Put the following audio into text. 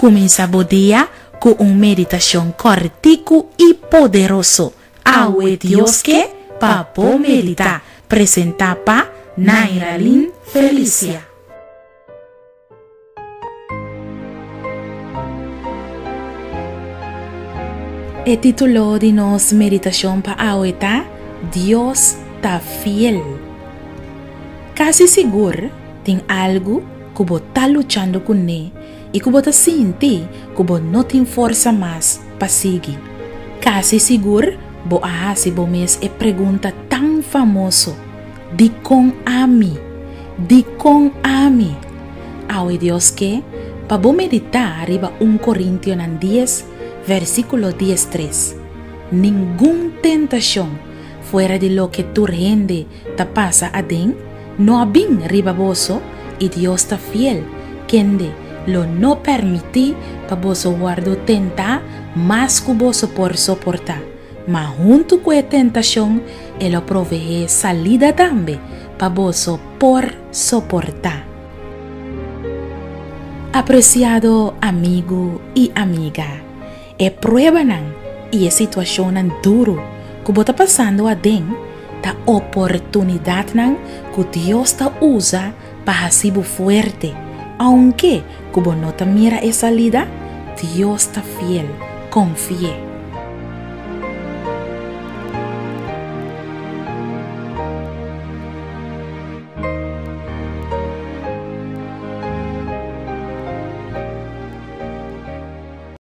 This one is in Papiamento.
Kuminsá bo dia ku un meditashon kòrtiku i poderoso. Awe Dios ke pa bo meditá. Presentá pa Nairalyn Felicia. E título di nos meditashon pa awe ta Dios ta fiel. Kasi sigur tin algu ku bo ta luchando kuné i ku bo ta sinti ku bo no tin forsa mas pa sigui. Kasi sigur bo a hasi bo mes e pregunta tan famoso, Dikon ami? Dikon ami? Awe Dios ke pa bo meditá riba un Korintionan dies, versíkulo diestres. Ningun tentashon fuera di loke tur hende ta pasa aden, no a bin riba boso, i Dios ta fiel, kende lo no permití pa boso wòrdu tentá mas ku boso por soportá, ma huntu ku e tentashon e lo proveé salida tambe pa boso por soportá. Apresiado amigu i amiga, E pruebanan i e situashonnan duru ku bo ta pasando aden ta oportunidatnan ku Dios ta usa pa hasi bo fuerte. Ounke ku bo no ta mira e salida, Dios ta fiel. Konfi'é.